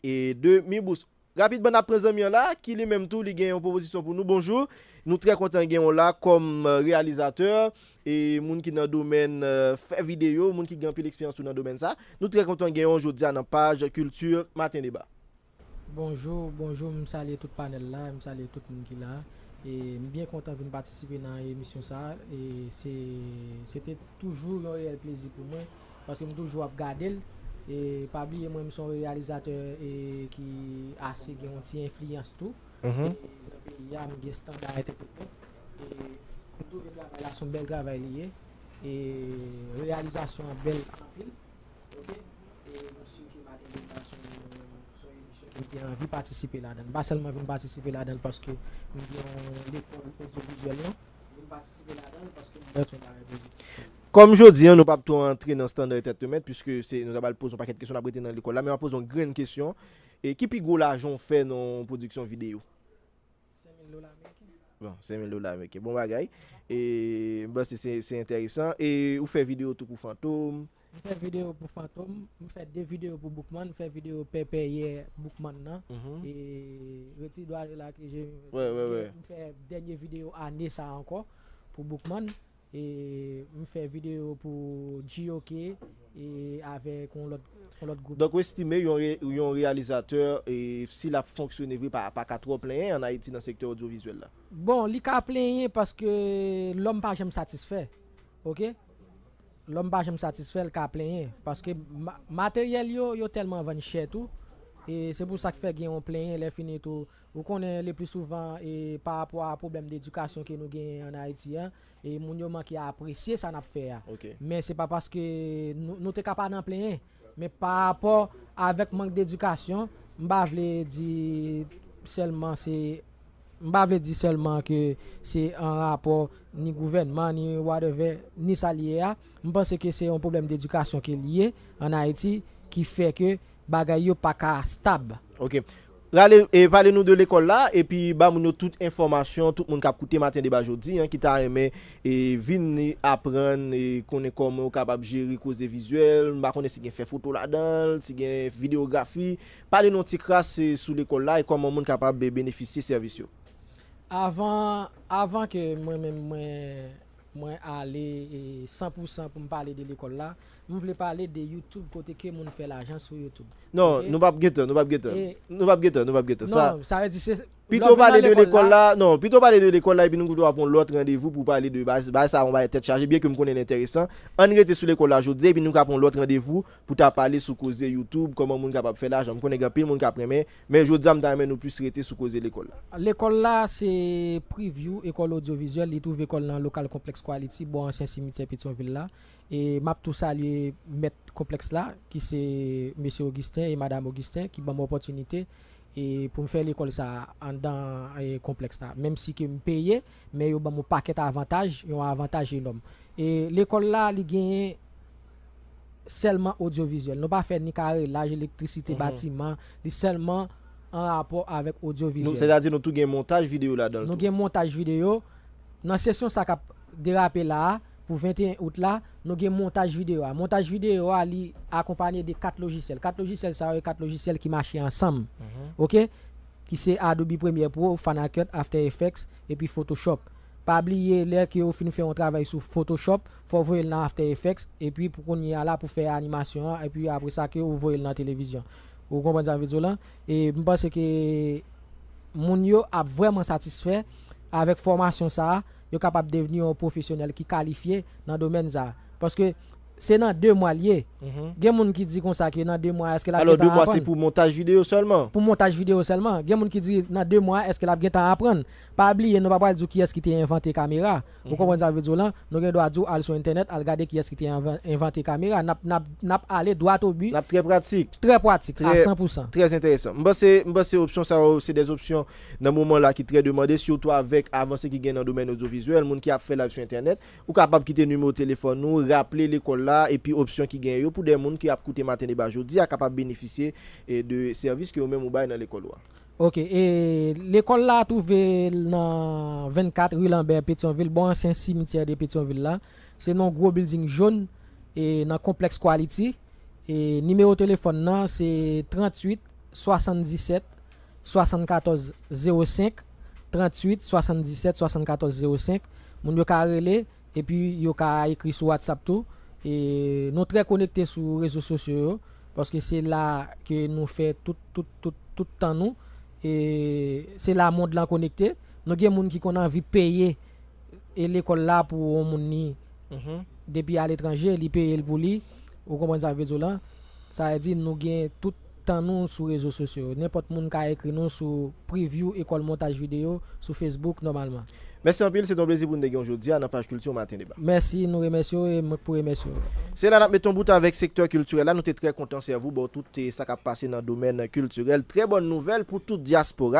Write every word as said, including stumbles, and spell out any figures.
e de Mibous. Rapidman, n ap pran zanmi an la, ki li menm tou, li gen yon pwopozisyon pou nou. Bonjou, nou trè kontan gen w la kòm, euh, reyalizatè, e moun ki nan domèn, euh, fè videyo, moun ki gen anpil eksperyans tou nan domèn sa. Nou trè kontan gen w jodi a nan paj Kilti Maten Deba. Bonjou, bonjou, m salye tout panèl la, m salye tout moun ki la. E m byen kontan vin patisipe nan emisyon sa a. E se, se te toujou yon reyèl plezi pou mwen, paske m toujou ap gade l. E pa bliye, mwen, m se yon reyalizatè, e ki ase gen yon ti enfliyans tou. Mhm. E nan peyi a, m gen Standard Entertainment. E m twouve travay la se yon bèl travay li ye. E reyalizasyon an bèl anpil. Ok? E m si ke Maten Deba se yon, se yon emisyon ke m te anvi patisipe ladan l. M pa sèlman vin patisipe ladan l paske m gen yon lekòl odyovizyèl lan. M vin patisipe ladan l paske m wè se yon bagay pozitif. Kòm jodi a, nou p ap twò antre nan Standard Entertainment, piske se, nou ta pral poze yon pakèt kesyon, n ap rete nan lekòl la, men m ap poze yon grenn kesyon. E ki pi gwo lajan w fè nan yon pwodiksyon videyo? Senk mil dola ameriken. Bon, senk mil dola ameriken. Bon bagay. E m panse se, se enteresan. E ou fè videyo tou pou Fantom? M fè videyo pou Fantom, m fè de videyo pou Boukman, m fè videyo Pèpèyè Boukman nan. Mhm. E retire dwa la ke je, Wè, wè, wè. M fè dènye videyo ane sa ankò pou Boukman. E m fè videyo pou G O K e avèk yon lòt, yon lòt gwoup. Donk, ou estime yon re-, yon reyalizatè, e, si l ap fonksyone vre, pa, pa ka twò plenyen ann Ayiti nan sektè odyovizyèl la? Bon, li ka plenyen paske lòm pa janm satisfè. Ok? Lòm pa janm satisfè, l ka plenyen. Paske ma-, materyèl yo, yo tèlman vann chè tou. E se pou sa k fè gen yon plenyen lè fini tou. Ou konnen le pli souvan, e, pa rapò a pwoblèm dedikasyon ke nou genyen ann Ayiti a, e moun yo manke apresye sa n ap fè a. Ok. Men se pa paske nou, nou te ka pa nan plenyen, men pa rapò avèk mank dedikasyon, m pa vle di sèlman se, m pa vle di sèlman ke se an rapò ni gouvènman, ni whatever, ni sa l ye a. M panse ke se yon pwoblèm dedikasyon ke l ye ann Ayiti ki fè ke bagay yo pa ka stab. Ok. Rale, e, pale nou de lekòl la, epi ba moun yo tout enfòmasyon, tout moun k ap koute Maten Deba jodi a, ki ta renmen, e, vin aprann, e, konnen kòman yo kapab jere koze vizyèl, m pa konnen si gen fè foto ladan l, si gen videyografi. Pale nou yon ti kras, e, sou lekòl la e kòman moun kapab, e, benefisye sèvis yo. Avan, avan ke mwen menm mwen, mwen ale, e, san pou san pou m pale de lekòl la, m vle pale de YouTube, kote ke moun fè lajan sou YouTube. Non, Ok? Nou p ap gentan, nou p ap gentan. E Nou p ap gentan, nou p ap gentan. Sa, Non, sa vle di se pito lè w vin pale nan de lekòl lekòl la, la, non, pito pale de lekòl la, epi nou tou ap yon lòt randevou pou pale de bagay, bagay sa, yon bagay tèt chaje, byen ke m konnen l enteresan. Ann rete sou lekòl la jodi a, epi nou ka pran yon lòt randevou pou ta pale sou koze YouTube, kòman moun kapab fè lajan. M konnen gen anpil moun k ap renmen, men jodi a, m ta renmen nou plis rete sou koze lekòl la. Lekòl la, se Preview, ekòl odyovizyèl, li twouve kò l nan lokal konplèks Quality, bò ansyen simityè Petyonvil la. E m ap tou salye mèt konplèks la, ki se mesye Augustin e madam Augustin, ki ban m opòtinite, e pou m fè lekòl sa anndan, e, konplèks la. Menm si ke m peye, men yo ban m yon pakèt avantaj, yon avantaj enòm. E lekòl la, li genyen sèlman odyovizyèl. Nou pa fè ni karelaj, elektrisite, Mhm. batiman, li sèlman an rapò avèk Nou, odyovizyèl. Sètadi nou tou gen montaj videyo ladan l Nou tou. gen montaj videyo. Nan sesyon sa k ap derape la a, pou venteyen out la, nou gen montaj videyo a. Montaj videyo a, li akonpaye de kat lojisyèl. Kat lojisyèl sa yo, e kat lojisyèl ki mache ansanm. Mhm. Ok? Ki se Adobe Premiere Pro, Final Cut, After Effects, epi Photoshop. Pa bliye, lè ke ou fin fè yon travay sou Photoshop, fò w voye l nan After Effects, epi pou kounye a la, pou fè animasyon an, epi apre sa ke ou voye l nan televizyon. Ou konprann sa m vle di w lan? E m panse ke moun yo ap vrèman satisfè avèk fòmasyon sa a, yo kapab devni yon pwofesyonèl ki kalifye nan domèn sa a. Paske se nan de mwa l ye. Mhm. Gen moun ki di konsa ke nan de mwa, èske l ap Alò, gentan de mwa, se aprann? Pou montaj videyo sèlman? Pou montaj videyo sèlman. Gen moun ki di nan de mwa, èske l ap gentan aprann? Pa bliye, nou pa pral di w kiyès ki te envante kamera. Ou Mhm. konprann sa m vle di w lan? Nou gen dwa di w al sou entènèt, al gade kiyès ki te envan-, envante kamera. N ap, n ap, n ap ale dwat o bi. N ap trè pratik. Trè pratik, a Trè, san pou san. Trè enteresan. M panse, m panse opsyon sa yo, se de opsyon nan moman la ki trè demande, sitou avèk avanse ki gen nan domèn odyovizyèl, moun ki ap fè live sou entènèt. Ou kapab kite nimewo telefòn ou, raple lekòl la, epi opsyon ki gen yo pou de moun ki ap koute Maten Deba jodi a kapab benefisye, e, de sèvis ke ou menm ou bay nan lekòl ou a. Ok, e lekòl la twouve l nan vennkat ri Lanbè, Petyonvil, bò ansyen simityè de Petyonvil la. Se nan gwo bilding jòn, e nan konplèks Quality. E nimewo telefòn nan se tranntuit swasanndisèt swasannkatòz zewo senk, tranntuit swasanndisèt swasannkatòz zewo senk. Moun yo ka rele, epi yo ka ekri sou WhatsApp tou. E nou trè konekte sou rezo sosyo yo, paske se la ke nou fè tout, tout, tout, tout tan nou. E se la mond lan konekte. Nou gen moun ki konn anvi peye e lekòl la pou yon moun ni depi aletranje, li peye l pou li. Ou konprann sa m vle di w lan? Sa vle di nou gen tout tan nou sou rezo sosyo. Nenpòt moun ka ekri nou sou preview Ekòl Montaj Videyo sou Facebook nòmalman. Mèsi anpil, se te yon plezi pou n te gen w jodi a nan paj Kilti Maten Deba. Mèsi, nou remèsye w e mwen k pou remèsye w. Se la n ap met yon bout avèk sektè kiltirèl la. Nou te trè kontan sèvi w, ba w tout, eh, sa k ap pase nan domèn kiltirèl. Trè bòn nouvèl pou tout dyaspora.